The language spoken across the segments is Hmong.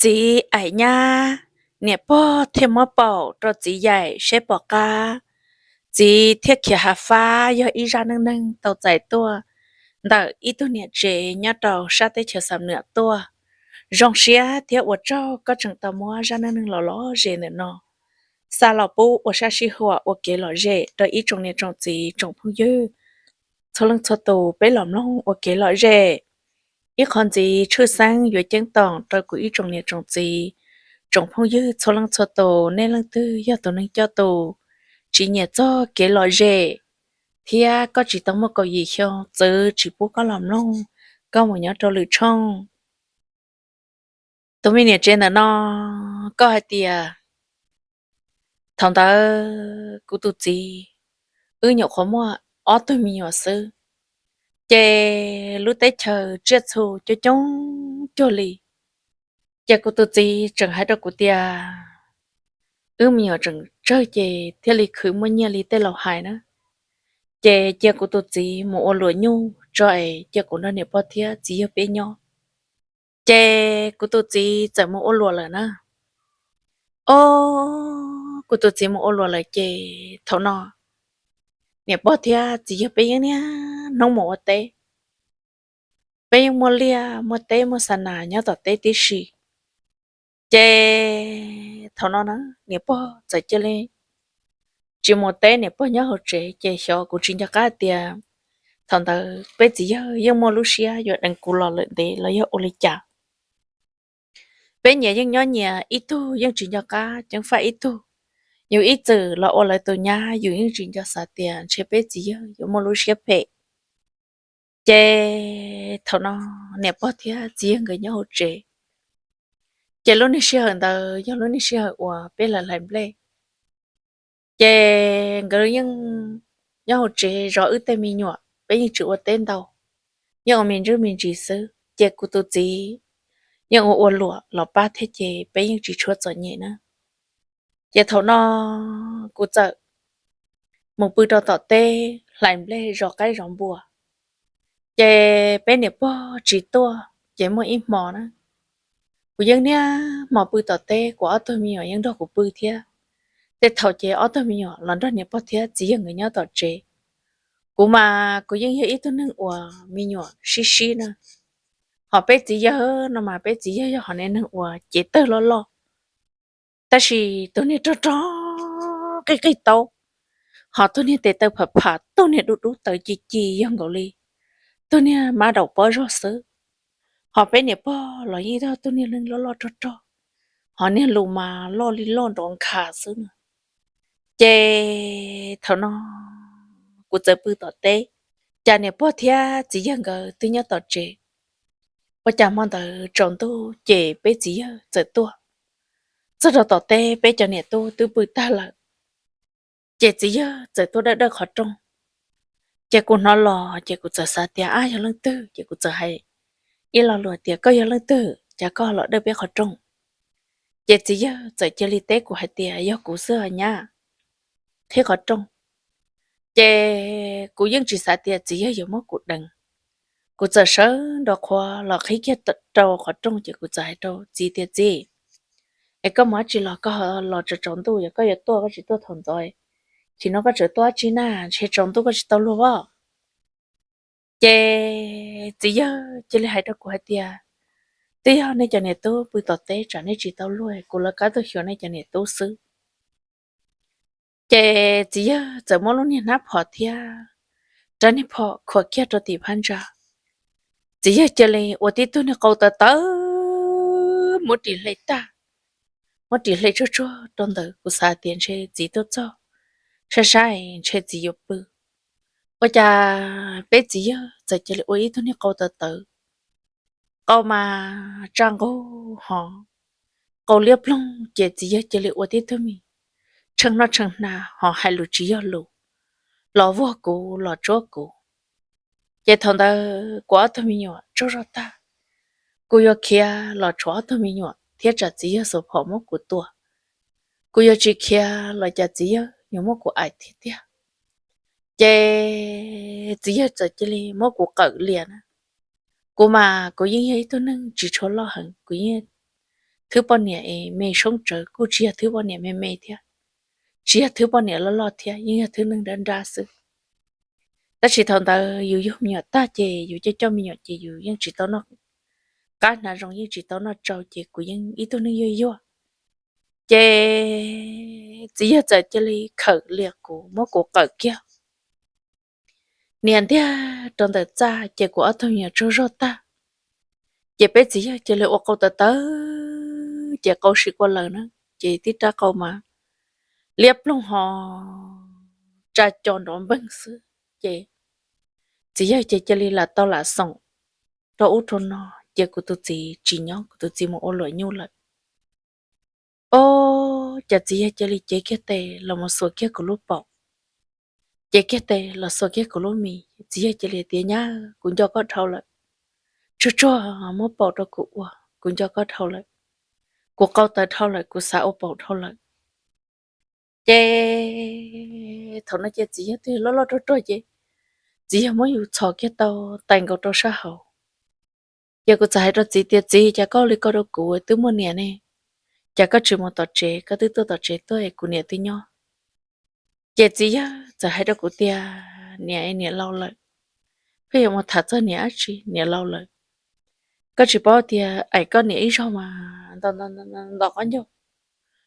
Txiv aim nyab, niam pog thiaj muab paum rau txiv yaim seb pom qab. Txiv thiaj khiav hav fab yog ib zaj neej neeg tau txais tuaj ntawm ib tug niam tsev nyob rau sab teb chaws Xam Nuam tuaj. Zoo siab thiab ua tsaug koj tseem tau muab zaj neej neeg los lom zem ntawm no xa los pub ua sab sij huam ua kev lom zem rau ib tsoom niam tsoom txiv tsoom phooj ywg txhua leej txhua tus peb los mloog ua kev lom zem. Ib qho ntxiv tshwj xeeb yuav ceeb toom rau kuv ib tsoom niam tsoom txiv tsoom phooj ywg txhua leej txhua tus, nej leej twg yog tus neeg coj tus tsis nyiam txog kev lom zem thiab koj tsis tau muaj kaum yim xyoo, txwv tsis pub koj los mloog, koj mus nyob rau lwm tshooj. Tus me niam tsev ntawm no, koj hais tias thaum ntawd kuv tus txiv, wb nyuam qhuav muaj ob tug me nyuam xwb, ces lub teb chaws tsiaj txhu coob coob cuag li. Ces kuv tus txiv tseem hais rau kuv tias wb me nyuam tseem tsawg ces thiaj li khwv muaj nyiaj li tej laus hais na. Ces cia kuv tus txiv mus ua luam nyuj tso es cia kuv nrog niam pog thiab txiv yawg peb nyob. Ces kuv tus txiv txawm mus ua luam lawm na. Os, kuv tus txiv mus ua luam lawm ces thaum no niam pog thiab txiv yawg peb yeej niaj hnub mus ua teb. Peb yeej muaj liaj muaj teb muaj xa nas nyob tom teb tib si. Ces thaum no na, niam pog txawm cia li tsis mus teb, niam pog nyob hauv tsev, ces xyov kuv tsis nco qab tias thaum ntawd peb txiv yawg yeej muaj lub siab yuav deev kuv los lawm ntev los yog ua li cas. Peb nyias yeej nyob nyias ib tug, yeej tsis nco qab ceev faj ib tug. Yus ib txwm los ua lawv tus nyab, yus yeej tsis nco xav tias ntshe peb txiv yawg yuav muaj lub siab phem. Ces thaum no niam pog thiab txiv yawg nkawd nyob hauv tsev, ces lub niag sij hawm ntawd yog lub niag sij hawm uas peb lawv hlais nplej. Ces nkawd yeej nyob hauv tsev zov wb tej me nyuam, peb yeej tsis ua teb ntau, yeej ua me ntsuj me ntsis xwb. Ces kuv tus txiv yeej ua ua luam los pab thiab, ces peb yeej tsis tshua txom nyem na. Ces thaum no kuv txawm mus pw rau tom teb hlais nplej zov qaib zov npua. Ces peb niam pog tsis tuaj, ces muaj ib hmo na, kuv yeej niaj hmo pw tom teb, kuv ob tug me nyuam yeej nrog kuv pw thiab. Tej thaum ces ob tug me nyuam los nrog niam pog thiab txiv yawg nkawd nyob tom tsev. Kuv mas kuv yeej yog ib tug neeg uas me nyuam sib sib na. Ho peb txiv yawg no mas peb txiv yawg yog hom niag neeg uas cev tawg loj loj, tab sis tus niag rog rog qij qij taub, ho tus niag tes taw pham pham, tus niag dub dub tawv ci ci yog nkaus li tus niag mab daum pob zog xwb. Ho peb niam pog los yeej yog tus niag neeg loj loj rog rog, ho niag lus mas loj li loj nrov nkhav xwb na. Ces thaum no kuv txawm pw tom teb, cas niam pog thiab txiv yawg nkawd twb nyob tom tsev. Ua cas hmo ntawd tsaus ntuj ces peb txiv yawg txawm tuaj. Txog rau tom teb peb cov niam tub twb pw tag lawm, ces txiv yawg txawm tuaj dawj dawj qhov rooj. Ces kuv hnov los ces kuv txawm xav tias ab yog leej twg, ces kuv txawm hais ib lo lus tias koj yog leej twg cas koj los dawj peb qhov rooj? Ces txiv yawg txawm cia li teb kuv hais tias yog kuv xwb os nyab, qhib qhov rooj. Ces kuv yeej tsis xav tias txiv yawg yuav muab kuv deev. Kuv txawm sawv nrov qhuav los qhib kiag rau qhov rooj ces kuv txawm hais rau txiv tias txiv, es koj mus dab tsi los, koj los tsaus tsaus ntuj, yog koj yuav tuaj koj tsis tuaj thaum ntxov, tsis no koj tseem tuaj dab tsi na, ntshe tsaus ntuj koj tsis tau luag os. Ces txiv yawg cia li hais rau kuv hais tias twb yog nej cov niam tub pw tom teb tsam nej tsis tau luag, kuv lawv qab tuaj xyuas nej cov niam tub xwb. Ces txiv yawg txawm muab lub niag hnab phom thiab rab niag phom khuam kiag rau tim phab ntsa. Txiv yawg cia li ua tib tug niag qau tawv tawv muab ris hle tag, muab ris hle tsuag tsuag rau ntawd. Kuv xav tias ntshe txiv tuaj txog sab sab ntshe txiv yuav pw. Ua cas peb txiv yawg txawm cia li ua ib tug niag qau tawv tawv, qau mas tsa nqug hov, qau liab ploog, ces txiv yawg cia li ua tib tug me tsheej noj tsheej hnav hov hais lus tsis yog lus, los vuag kuv los tsuab kuv. Ces thaum ntawd kuv ob tug me nyuam tsaug zog tag, kuv yuav khiav los tshuav ob tug me nyuam thiab tsam txiv yawg xuas phom muab kuv tua. Kuv yuav tsis khiav los cas txiv yawg yuav muab kuv aim thiab tiag. Ces txiv yawg txawm cia li muab kuv qawm lias na. Kuv mas kuv yeej yog ib tug neeg tsis tshua loj heev, kuv yeej thwb poj niam es me soob tsawv, kuj tsis yog thwb poj niam me me thiab, tsis yog thwb poj niam loj loj thiab, yeej yog thwb neeg nrab nrab xwb. Tab sis thaum ntawd yus yug me nyuam tag ces yus coj coj me nyuam ces yus yeej tsis tau noj qab hnav zoo, yeej tsis tau noj tsau ces kuv yeej ib tug neeg yuag yuag. Ces txiv yawg txawm cia li khawm lias kuv, muab kuv qawm kiag nias ntiag rau ntawm txaj ces kuv ob tug me nyuam tsaug zog tag. Ces peb txiv yawg cia li ua qau tawv tawv ces qau sim kua lawm na, ces tib rab qau mas liab ploog ho tsa co nrov npeeg xwb. Ces txiv yawg ces cia li lam tau lam xoom rau ub rau no, ces kuv tus txiv tsis nyob, kuv tus txiv mus ua luam nyuj lawm. Ob, ces txiv yawg cia li cev kiag tes los mus xuas kiag kuv lub paum, cev kiag tes los xuas kiag kuv lub mis. Txiv yawg cia li tias, Nyab, kuv nco koj dhau lawm, tsuag tsuag muab paum rau kuv ua, kuv nco koj dhau lawm. Kuv qau tawv dhau lawm, kuv xav ua paum dhau lawm. Ces thaum no ces txiv yawg twb loj loj ruag ruag ces txiv yawg muab yus txhos kiag tau tais nkaus rau sab hauv. Ces kuv txawm hais rau txiv tias, Txiv, cas koj li ko rau kuv, twb muaj niam ne, cas koj tsis mus tom tsev, koj twb tuaj tom tsev tuaj es kuv niam twb nyob. Ces txiv yawg txawm hais rau kuv tias, Niam, niam laus lawm, pheej yuav mus tham txog niam dab tsi, niam laus lawm. Koj tsis paub tias aim koj niam ib zaug mas ntos ntos ntos ntos qab ncaug,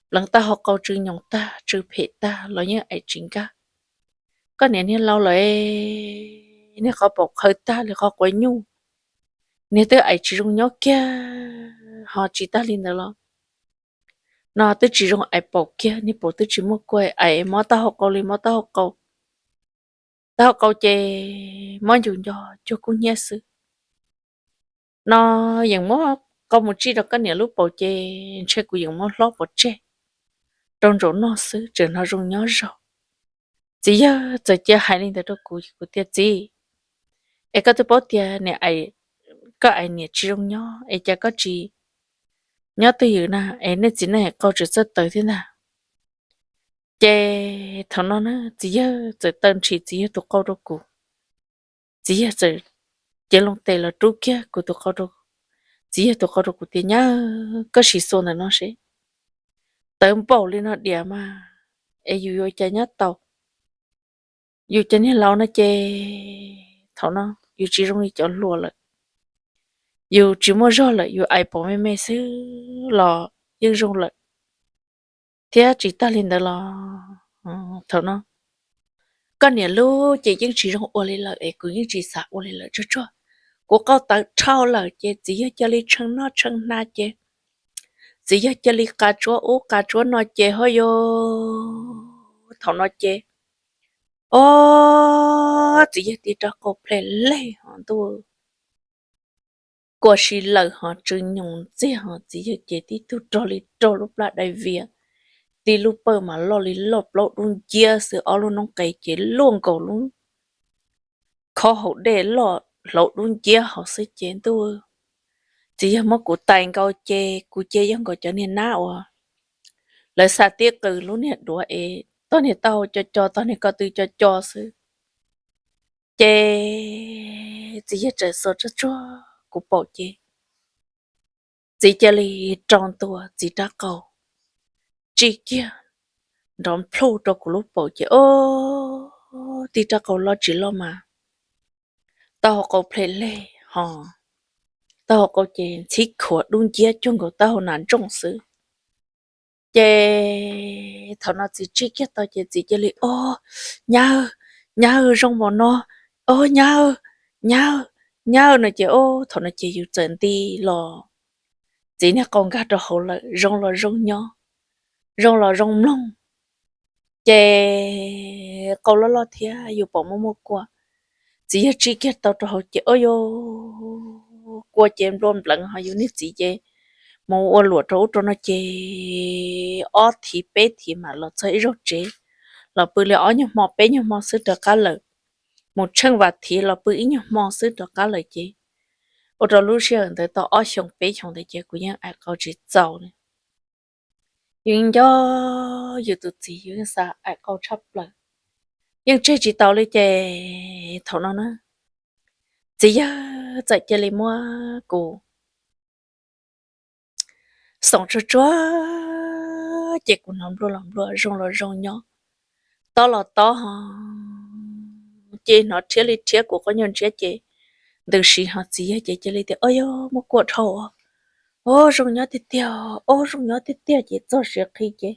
pleev tag hauv qau tsw nyoos tag tsw phem tag los yeej aim tsis nkag. Koj niam niag laus lawm, niag qhov paum qhawv tag li qhov quav nyuj, niag twb aim tsis zoo nyob kiag. Ho tsis tag li ntawd los no twb tsis zoo aim paum kiag, niag paum twb tsis muaj kua, aim mob tag hauv qau li mob tag hauv qau, tag hauv qau ces mob ncus nco cuag kub hnyiab xwb. No yeem muab qau mus tsij rau koj niam lub paum ces ntshe kuv yeem muab hlob pov tseg rau ntsaum noj xwb, tseem hnov zoo nyob zog. Txiv yawg txawm cia hais li ntawd rau kuv, kuv tias, Txiv, es koj twb paub tias niam, koj aim niam tsis zoo nyob es cas koj tsis nyob twj ywm na, es nej txiv neej qau tseem txawj tawv thiab ntag. Ces thaum no na txiv yawg txawm taw ntshis txiv yawg tus qau rau kuv. Txiv yawg txawm cev loo tes los rub kiag kuv tus qau rau, txiv yawg tus qau rau kuv tias, Nyab, koj sim xuas ntawm no seb, tawv npaum li no diam mas es yus yuav cas nyob tau. Yus cov niag laus no ces thaum no yus tsis zoo li cov hluas lawm, yus tsis muaj zog lawm, yus aim paum me me xwb los yeej zoo lawm. Thiab tsis tag li ntawd los thaum no koj niam lub ces yeej tsis zoo ua li lawm es kuv yeej tsis xav ua li lawm tsuag tsuag. Kuv qau tawv dhau lawm ces txiv yawg cia li tshee noj tshee hnav ces txiv yawg cia li qa tsuab ub qa tsuab no ces ho yog thaum no ces, ob, txiv yawg tib rab qau plhe leg ho ntuj, kua si lawm ho tsw nyoos ntxiag ho txiv yawg ces tib tug rog li rog lub plab dai vias, tib lub pawj mas loj li loj plaub dub nciab xwb, ob lub noob qes ces luaj nkaus lub khob haus dej loj hlauv dub nciab hauv xwb ces ntuj, txiv yawg muab kuv tais nkaus ces kuv ces yog nkaus cov niag nab uas lawv xa tib qws lub niag duav es tog niag taub hau co co, tog niag ko tw co co xwb. Ces txiv yawg txawm xuas tsuag tsuag kuv paum ces txiv cia li rau ntua txiv rab qau tsij kiag nrov nplhuj rau kuv lub paum ces ob, tib rab qau loj tsis loj mas taub hau qau plhe leg ho, taub hau qau ces ntxhib khuav dub nciab cuag nkaus taub hau nas ntsooj xwb. Ces thaum no txiv tsij kiag tau ces txiv cia li, Ob, nyab, nyab, zoo npaum no, ob, nyab, nyab, nyab no ces ob, thaum no ces yus txawm nti los txiv niag qau nkag rau hauv lawm, zoo los zoo nyob, zoo los zoo mloog. Ces qau loj loj thiab yus pom muaj muaj kua, txiv yawg tsij kiag tau rau hauv ces ob, yus kua ces nplua npleev ho yus niag txiv ces mus ua luam rau ub rau no ces ob thiv peb thiv mam los txog ib zaug tsev, los pw li ob nyuag hmo peb nyuag hmo xwb rov qab lawm, mus tsheej vas thiv los pw ib nyuag hmo xwb rov qab lawm ces ua rau lub sij hawm ntawd tau ob xyoos peb xyoos ntawd ces kuv yeej aim qau tsis txaus li. Yus nco yus tus txiv yus yeej xav aim qau tshaj plaws, yeej tseg tsis tau li ces thaum no na txiv yawg txawm cia li muab kuv xoom tsuag tsuag ces kuv hnov nplua los nplua, zoo los zoo nyob, tob los tob ho, ces hnov rhiab li rhiab kuv qhov nyuag ntshiab ces ntws si ho txiv yawg ces cia li tias, Ob yog muab kuam dhau, ob zoo nyob tiag tiag, ob zoo nyob tiag tiag ces txog siav qhi ces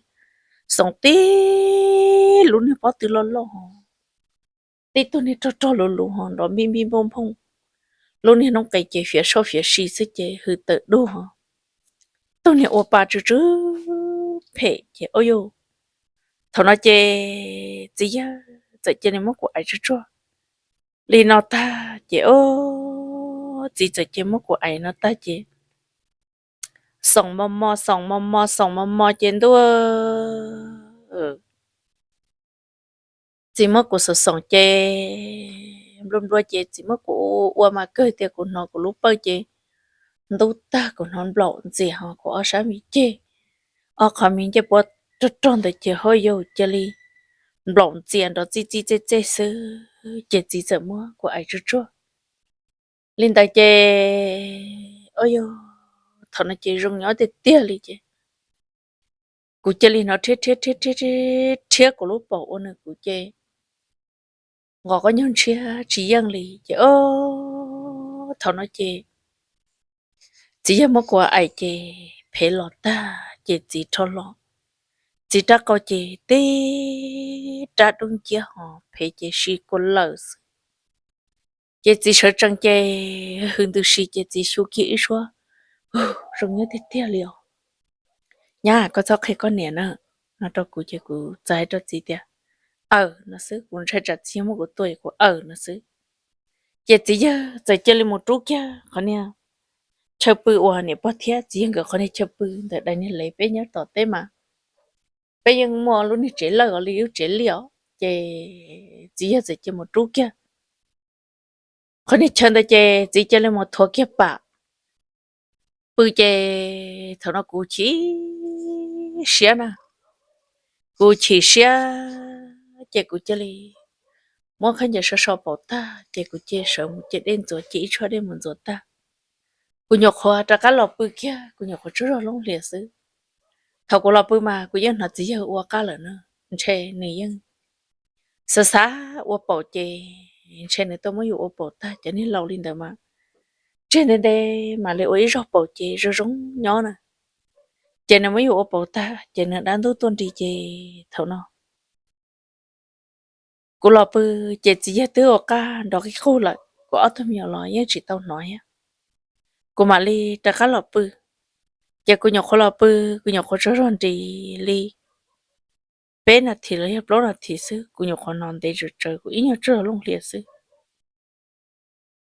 xoom tib lub niag pob tw loj loj ho, tib tug niag rog rog luv luv ho nrov npij npij npoj nphooj, lub niag noob qes ces fiav soj fiav si xwb ces hws tawm dub ho, tug niag ua pa tsw tsw phem ces ob yog, thaum no ces txiv yawg txawm cia li muab kuv aim tsuag tsuag li no tag ces ob, txiv txawm cia li muab kuv aim no tag ces xoom mos mos xoom mos mos xoom mos mos ces ntuj, txiv muab kuv xoom xoom ces nplua nplua ces txiv muab kuv ua mas kawg tias kuv hnov kuv lub pawj ces ntub tag, kuv hnov nplaum ntxias ho kuv ob sab me ceg, ob qhov me ncej puab rog rog ntawd ces hauj yau cia li nplaum ntxias nrov txij txij txej txej xwb ces txiv txawm muab kuv aim tsuag tsuag li ntawd ces ob yog, thaum no ces zoo nyob tiag tiag li ces kuv cia li hnov rhiab rhiab rhiab rhiab rhiab kuv lub paum ua nws kuv ces nqos qhov nyuag ntshiab tsis yeej li ces ob, thaum no ces txiv yawg muab kuv aim ces phev los tag ces txiv rho hlo, txiv rab qau ces tib rab dub nciab ho phev ces si kua lawm xwb. Ces txiv sawv tsees ces hws ntws si ces txiv xyu kiag ib suab, zoo nyob tiag tiag li os. Nyab, koj txhob qhia koj niam na, no rau kuv ces kuv txawm hais rau txiv tias, Awm, no xwb, kuv ntshai tsam txiv yawg muab kuv tua es kuv awm no xwb. Ces txiv yawg txawm cia li mus rub kiag qhov niag chaw pw uas niam pog thiab txiv yawg nkawd qhov niag chaw pw ntawm daim niag lev peb nyob tom teb mas peb yeej muaj lub niag tsev lawj os li lub tsev liaj os, ces txiv yawg txawm cia li mus rub kiag qhov niag chaw ntawd ces txiv cia li mus thuav kiag pam pw ces thaum no kuv chim siab na, kuv chim siab ces kuv cia li muab khaub ncaws so so paum tag ces kuv cia li sawv mus ce dej ntxuav, cia ib tshuab dej mus ntxuav tag, kuv nyuam qhuav rov qab los pw kiag, kuv nyuam qhuav tsaug zog loob hlias xwb. Thaum kuv los pw mas kuv yeej hnov txiv yawg ua qab lawm na, ntshe nws yeej xav xav ua paum ces ntshe nws tuaj muab yus ua paum tag, cov niag laus li ntawd mas tseg ntev ntev mam li ua ib zaug paum ces zoo zoo nyob na. Ces nws muab yus ua paum tag ces nws dab ntub tuaj nti ces thaum no kuv los pw ces txiv yawg twb ua qab nrov qig qug lawm, kuv ob tug me nyuam los yeej tsis tau hnov thiab. Kuv mam li rov qab los pw, ces kuv nyuam qhuav los pw, kuv nyuam qhuav tsaug zog nris li peb nas this los yog plaub nas this xwb, kuv nyuam qhuav hnov ntev tsawv tsawv, kuv ib nyuag tsaug zog loob hlias xwb.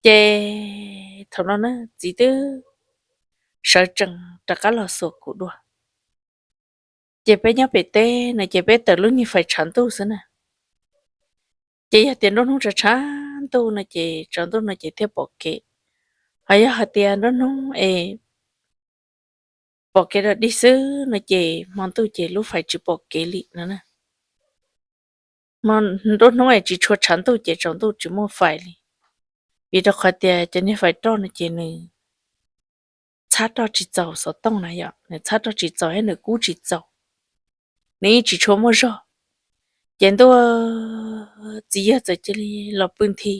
Ces thaum no na txiv twb sawv tsees rov qab los xuas kuv dua. Ces peb nyob pem teb no ces peb tawm lub niag fais tshav ntuj xwb na. Ces yog tias nruab hnub tshav tshav ntuj no ces tsaus ntuj no ces thiaj pom kev, ho yog hais tias nruab hnub es pom kev dog dig xwb no ces hmo ntuj ces lub fais tsis pom kev li no na. Nruab hnub es tsis tshua tshav ntuj ces tsaus ntuj tsis muaj fais li, vim rau qhov tias cov niag fais roj no ces nws txhab roj tsis txaus xov tooj na yom, nws txhab roj tsis txaus thiab nws kub tsis txaus, nws yeej tsis tshua muaj zog. Ces ntuj, txiv yawg txawm cia li los pw nthi.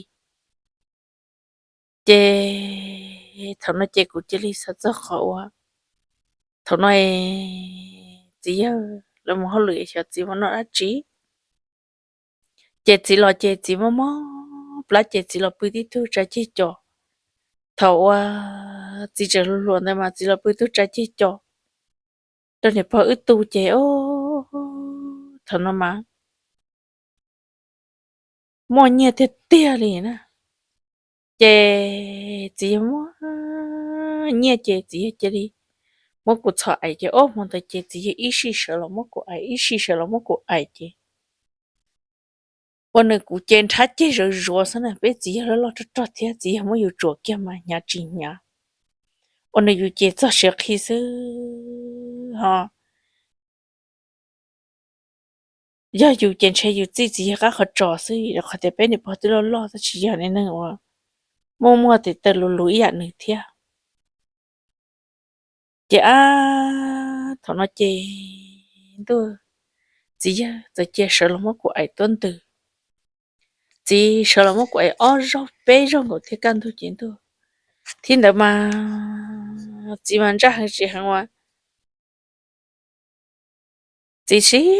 Ces thaum no ces kuv cia li xav txog qhov uas thaum no txiv yawg lawv mus hauj lwm xyov txiv mus noj dab tsi. Ces txiv los ces txiv mob mob plab ces txiv los pw tib tug tsa ceg co. Thaum uas txiv tseem hluas hluas ntawd mas txiv los pw tug tsa ceg co rau niam pog wb tu ces, o, thaum no mas muaj nyiaj tiag tiag li na. Ces txiv yawg muaj nyiaj ces txiv yawg cia li muab kuv txhom aim ces ob hmo ntawd ces txiv yawg ib sij sawv los muab kuv aim, ib sij sawv los muab kuv aim ces ua nws kuv ces nrhab ceg zawv zuav xwb na. Peb txiv yawg loj loj rog rog thiab txiv yawg muab yus tsuam kiag mas hnyav tsis hnyav, ua nws yus ces txog siav qhi xwb ho. Yog yus ces ntshe yus txij txiv yawg qab qhov tsos xwb, rau qhov tias peb niam pog twb loj loj tab sis yog niag neeg uas muaj muaj tes taw luv luv ib yam nws thiab. Ces ab, Thaum no ces ntuj, txiv yawg txawm cia sawv los muab kuv aim tuab ntws. Txiv sawv los muab kuv aim ob zaug peb zaug nkaus thiab kaj ntug ces ntuj, thaum ntawd mas txiv mas ntsaj heev tsis heev ua txiv sib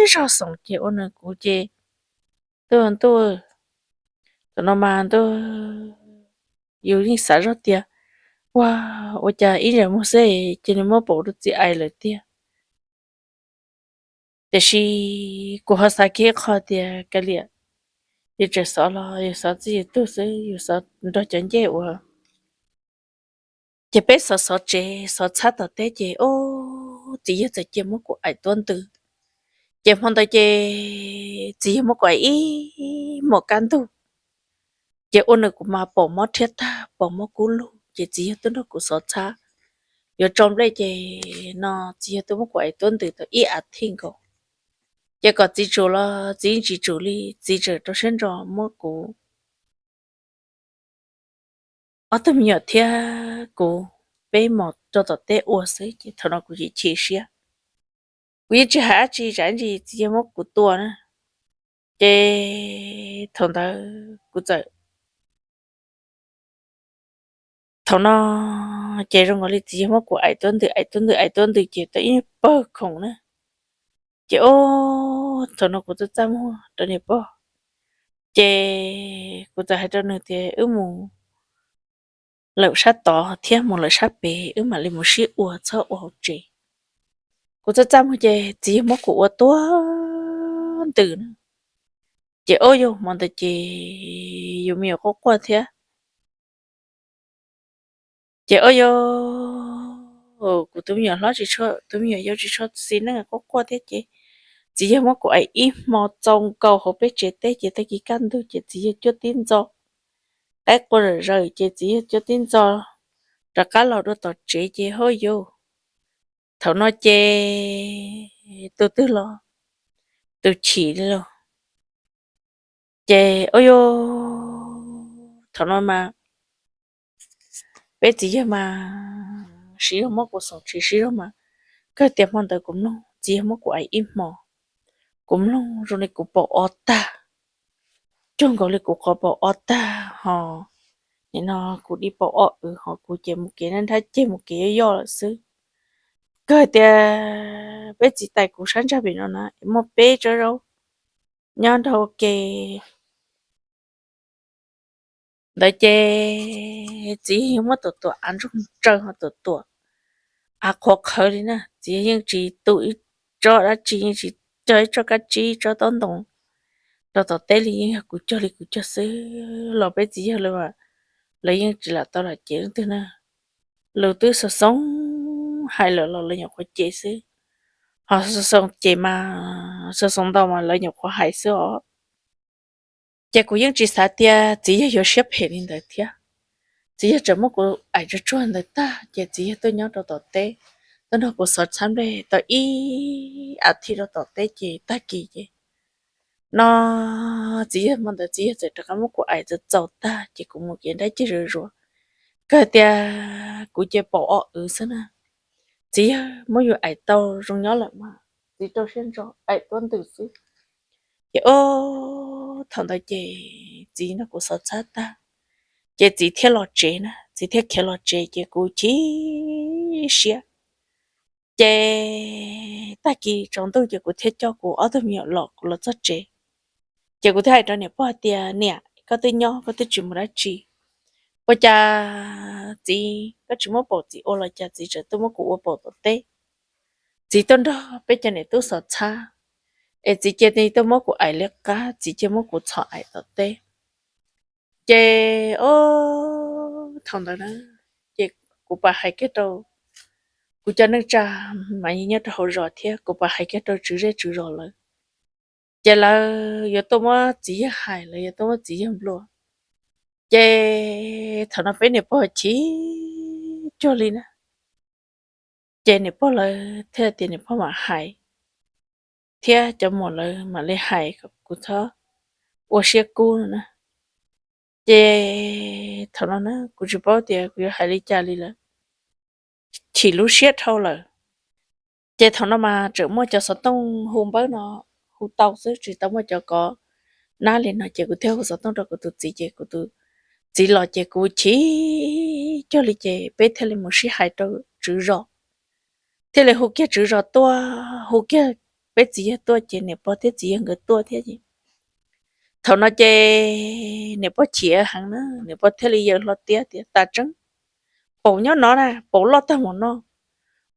zog xoom ces ua nws kuv ces, ntuj ntuj, thaum no mas ntuj, yus yeej xav zoj tias, ua, ua cas ib zaug mus xwb ces nws muab paum rau txiv aim lawm tiag. Tiam sis kuv ho xav kiag qhov tias kav liam, yus tseem xov los yus xov txij yus tug xwb, yus xov nrog cov ncej uas ces peb xov xov tsev xov txhab tom teb ces, o, txiv yawg txawm cia muab kuv aim tuab ntws. Ces hmo ntawd ces txiv yawg muab kuv aim ib hmos kaj ntug. Ces ua nws kuv mas paum mob rhiab tag paum mob kub lug ces txiv yawg tuaj nrog kuv xov txhab. Yuav tso nplej ces no txiv yawg tuaj muab kuv aim tuab ntws tau ib as thiv nkaus. Ces kom txiv tsum los txiv yeej tsis tsum li, txiv tseem rau siab ntso muab kuv ob tug me nyuam thiab kuv peb mos rau tom teb ua xwb ces thaum no kuv chim chim siab. Kuv yeej tsis hais dab tsi tsam ntsis txiv yawg muab kuv tua na. Ces thaum ntawd kuv txawm, thaum no ces zoo nkaus li txiv yawg muab kuv aim tuab ntws aim tuab ntws aim tuab ntws ces tau ib pawg khoom na. Ces o, thaum no kuv txawm txaj muag rau niam pog, ces kuv txawm hais rau nws tias wb mus lawm sab tod thiab mus lawm sab pem wb mam li mus sib ua txhob ua hauv tsev. Kuv txawm txaj muag ces txiv yawg muab kuv ua tuab ntws na. Ces o yog hmo ntawd ces yus me nyuam quaj quaj thiab. Ces o yog kuv tus me nyuam hlob tsis tshua, tus me nyuam yau tsis tshua xis neej quaj quaj thiab ces txiv yawg muab kuv aim ib hmo txaus nkaus hauv peb tsev teb ces tag kis kaj ntug ces txiv yawg cuab tib ntxo, qaib qua zom zaws ces txiv yawg cuab tib ntxo rov qab los dua tom tsev ces hauj yus, thaum no ces tus twg los tus chim li los. Ces o yog thaum no mas peb txiv yawg mas siv zog muab kuv xoom tsis siv zog mas, kawg tias hmo ntawd kuv mloog txiv yawg muab kuv aim ib hmo, kuv mloog zoo li kuv paum o tag, cuag nkaus li kuv qhov paum o tag ho. Nim no kuv di paum o wv ho kuv ces mus kev nrab nrab ceg mus kev yoj yoj lawm xwb. Kawg tias peb txiv tais kuv sab ntsag pem no na muaj peb tsob zaub nyob nrog ua ke ntawd ces txiv yawg muab tuam tuam av ntsoog tsaws ho tuam tuam av qhuav qhawv li na, txiv yawg yeej tsis tu ib tsob dab tsi, yeej tsis cog ib tsob kab tsib tsob taub ntoo rau tom teb li, yeej yog kuv cog li kuv cog xwb los peb txiv yawg lawv, lawv yeej tsis lam tau lam cem leej twg na. Lus twb xoo xoo hais lawm los lawv nyuam qhuav cem xwb, ho xoo xoo cem mas, xoo xoo ntau mas lawv nyuam qhuav hais xwb os. Ces kuv yeej tsis xav tias txiv yawg yuav siab phem li ntawd thiab. Txiv yawg tseem muab kuv aim tsuag tsuag ntawd tag ces txiv yawg tuaj nyob rau tom teb, tuaj nrog kuv xov txhab nplej tau ib as thiv rau tom teb ces tag kis ces no txiv yawg hmo ntawd txiv yawg txawm rov qab muab kuv aim txaus txaus tag ces kuv mus kev nrab ceg zuj zus. Kawg tias kuv ces paum o wv xwb na, txiv yawg muab yus aim tau zoo nyob lawm mas txiv rau siab ntso aim tuab ntws xwb. Ces o, thaum ntawd ces txiv nrog kuv xov txhab tag ces txiv thiaj los tsev na, txiv thiaj khiav los tsev ces kuv chim siab. Ces tag kis tsaus ntuj ces kuv thiaj coj kuv ob tug me nyuam los kuv los txog tsev. Ces kuv thiaj hais rau niam pog tias niam, koj twb nyob koj twb tsis mus dab tsi, ua cas txiv koj tsis muab paum txiv ua los cas txiv tseem tuaj muab kuv ua paum tom teb. Txiv tuaj nrog peb cov niam tub xov txhab es txiv cia li tuaj muab kuv aim liab qab, txiv cia muab kuv txhom aim tom teb. Ces o, thaum ntawd na ces kuv pam hais kiag rau, kuv cov neej tsa mas yeej nyob rau hauv zos thiab kuv pam hais kiag rau tswv zej tswv zos lawv. Ces lawv yuav tuaj muab txiv yawg hais, lawv yuav tuaj muab txiv yawg nplua. Ces thaum no peb niam pog chim cuag li na. Ces niam pog lawv thiaj tias niam pog mam hais thiab cov muam lawv mam li hais kom kuv txhob ua siab kub no na. Ces thaum no na kuv tsis paub tias kuv yuav hais li cas li lawm, chim lub siab dhau lawm. Ces thaum no mas tseem muaj cov xov tooj hu npawb no hu tau xwb, tsis tau muaj cov kov nab li no, ces kuv thiaj hu xov tooj rau kuv tus txiv, ces kuv tus txiv los ces kuv chim cuag li, ces peb thiaj li mus sib hais rau tswv zos, thiaj li hu kiag tswv zos tuaj, hu kiag peb txiv yawg tuaj, ces niam pog thiab txiv yawg nkawd tuaj thiab. Thaum no ces niam pog chim heev na, niam pog thiaj li yaws hlo tiab tias, Tas tseeb, paum nyob no na, paum loj tag mus no,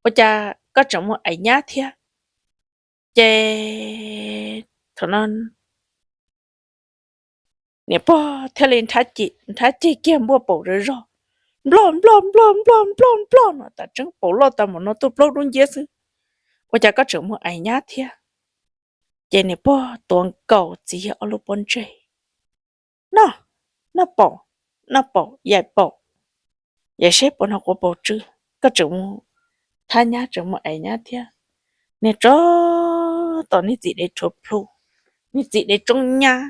ua cas koj tseem mus aim nyab thiab? Ces thaum no niam pog thiaj li nrhab ceg kiag npuaj paum zom zog, Nplog, nplog, nplog, nplog, nplog, nplog no, tas tseeb paum loj tag mus no tuaj plaub dub nciab xwb, ua cas koj tseem mus aim nyab thiab? Ces niam pog tuav nkaus txiv yawg ob lub pob ntseg, Noj, noj paum, noj paum, yaim paum, yaim seb puas hnov quav paum tsw, koj tseem mus thab nyab, tseem mus aim nyab thiab. Niag tsov tom niag txiv dev rhuav plhu, niag txiv dev tsoob nyab,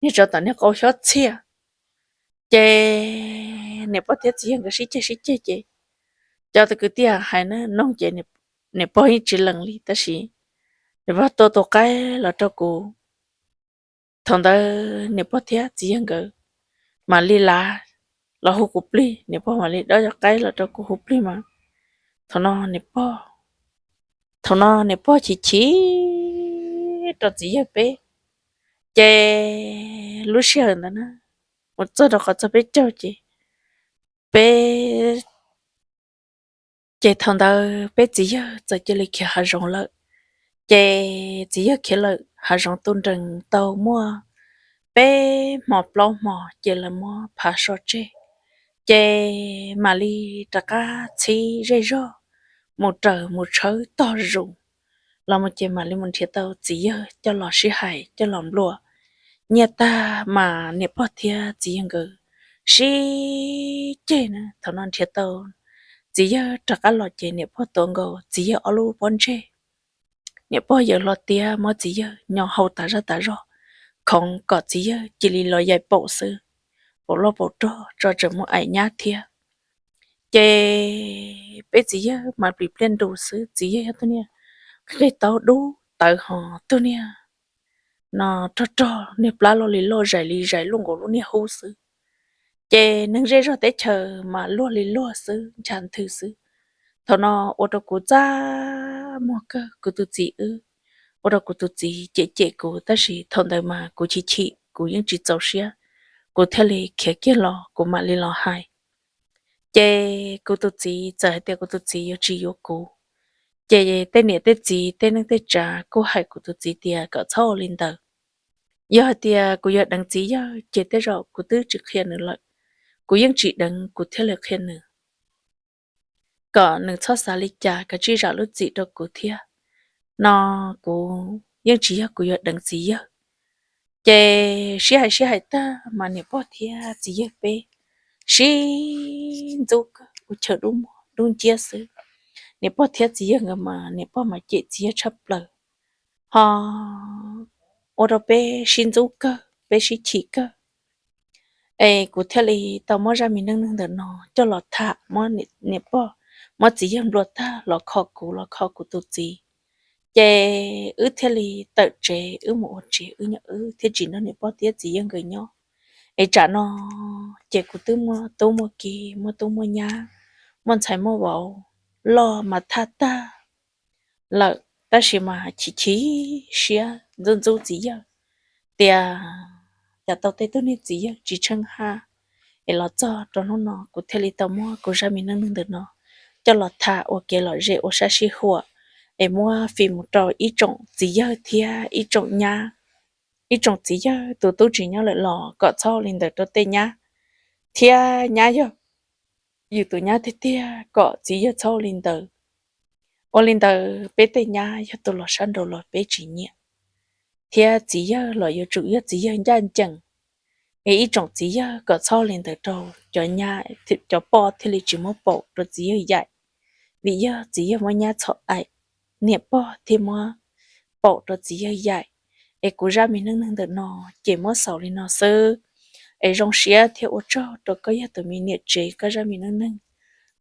niag tsov tom niag qau xyob txhiaj. Ces niam pog thiab txiv yawg nkawd sib ceg sib ceg ces cov kwv tij hais na noog ces niam pog yeej tsis lees li, tab sis niam pog tua tus qaib los rau kuv. Thaum ntawd niam pog thiab txiv yawg nkawd mam li lav los hu kuv plig, niam pog mam li dob cov qaib los rau kuv hu plig mas thaum no niam pog, thaum no niam pog chim chim rau txiv yawg peb. Ces lub sij hawm ntawd na, mus txog rau qhov txog peb caug ces peb ces thaum ntawd peb txiv yawg txawm cia li khiav hav zoov lawm. Ces txiv yawg khiav lawm hav zoov tu nrees tau muaj peb hmo plaub hmo ces lawv muab phav so tseg. Ces mam li rov qab txhib zej zog mus raws mus tshawb tog zus los mus ces mam li mus nrhiav tau txiv yawg coj los sib hais coj los nplua nyiaj tag mas niam pog thiab txiv yawg nkawd sib ceg na. Thaum no nrhiav tau txiv yawg rov qab los ces niam pog tuav nkaus txiv yawg ob lub pob ntseg. Niam pog yaws hlo tiab muab txiv yawg nyo hau tas zaj tas zog, khoov kom txiv yawg cia li los yaim paum xwb, paum loj paum rog tso tseem mus aim nyab thiab. Ces peb txiv yawg mas plis pliaj nrus xwb, txiv yawg yog tus niag qig taub dub tawv hos tus niag no rog rog, niag plab loj li loj, zais li zais, luaj nkaus lub niag hub xwb. Ces neeg zej zog teb chaws mas luag li luag xwb, ncha nthwv xwb. Thaum no ua rau kuv txaj muag kawg, kuv tus txiv wb, ua rau kuv tus txiv cem cem kuv, tab sis thaum ntawd mas kuv chim chim, kuv yeej tsis txaus siab, kuv thiaj li khiav kiag los, kuv mam li los hais. Ces kuv tus txiv txawm hais tias kuv tus txiv yuav tsis yuav kuv. Ces tej niam tej txiv tej neej tej tsav kuj hais kuv tus txiv tias kom txhob ua li ntawd. Yog hais tias kuv yuav deev txiv yawg ces tej zaum kuv twb tsis qhia nws lawm. Kuv yeej tsis deev kuv thiaj li qhia nws, kom nws txhob xav li cas, kav tsij zam lub txim rau kuv thiab. No kuv yeej tsis yog kuv yuav deev txiv yawg. Ces sib hais sib hais tag mas niam pog thiab txiv yawg peb sib ntxub kawg, ua chaw dub muag dub nciab xwb. Niam pog thiab txiv yawg nkawd mas niam pog mas cem txiv yawg tshaj plaws, ho ua rau peb sib ntxub kawg, peb sib chim kawg. Es kuv thiaj li tau muab zaj me neej neeg ntawm no coj los tham, muab niam pog, muab txiv yawg nplua tag los kho kuv, los kho kuv tus txiv. Ces wb thiaj li tawm tsev, wb mus ua tsev, wb nyob, wb thiaj tsis nrog niam pog thiab txiv yawg nkawd nyob. Es tsam no ces kuv twb muaj tub muaj ki, muaj tub muaj nyab, muaj ntxhais muaj vauv loj mas thaj tag lawm, tab sis mas chim chim siab ntxub ntxub txiv yawg tias cas tau tej tug niag txiv yawg tsis tsheej haj. Es los txog rau hnub no kuv thiaj li tau muab kuv zaj me neej neeg ntawm no coj los tham ua kev lom zem ua sab sib huam, es muab fim mus rau ib tsoom txiv yawg thiab ib tsoom nyab, ib tsoom txiv yawg tus tub tsis nyob lawm los kom txhob ua li ntawd rau tej nyab, thiab nyab yog yus tus nyab tiag tiag kom txiv yawg txhob ua li ntawd. Ua li ntawd peb tej nyab yog tus los sab nraud los peb tsis nyiam, thiab txiv yawg los yuav tsum yog txiv yawg ncaj ncees. Es ib tsoom txiv yawg kom txhob ua li ntawd rau cov nyab, cov poj thiaj li tsis muab paum rau txiv yawg yaim, vim yog txiv yawg muab nyab txhom aim, niam pog thiaj muab paum rau txiv yawg yaim. Es kuv zaj me neej neeg ntawm no ces muab xaus li no xwb. Es zoo siab thiab ua tsaug rau koj yog tus me niam tsev, koj zaj me neej neeg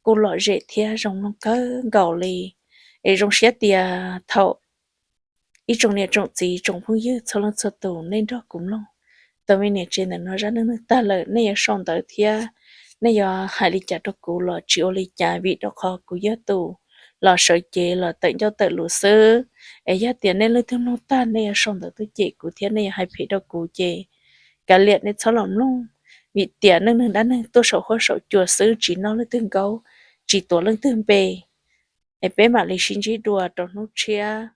kuj lom zem thiab zoo mloog kawg nkaus li. Es zoo siab tias thaum ib tsoom niam tsoom txiv tsoom phooj ywg txhua leej txhua tus nej nrog kuv mloog tau me niam tsev ntawm no zaj neej neeg tag lawm, nej yuav sau ntawv thiab nej yuav hais li cas rau kuv los tsis ua li cas, vim rau qhov kuv yog tus los sawv cev los tawm ncauj tawm lus xwb. Es yog tias nej leej twg mloog tag nej yuav sau ntawv tuaj cem kuv thiab nej yuav hais phem rau kuv ces kav liam, nej txhob los mloog, vim tias neej neeg dab neeg tuaj saum huab saum cua xwb, tsis noj leej twg nkaub, tsis tuav leej twg npe. Es peb mam li sib ntsib dua rau hnub tshiab.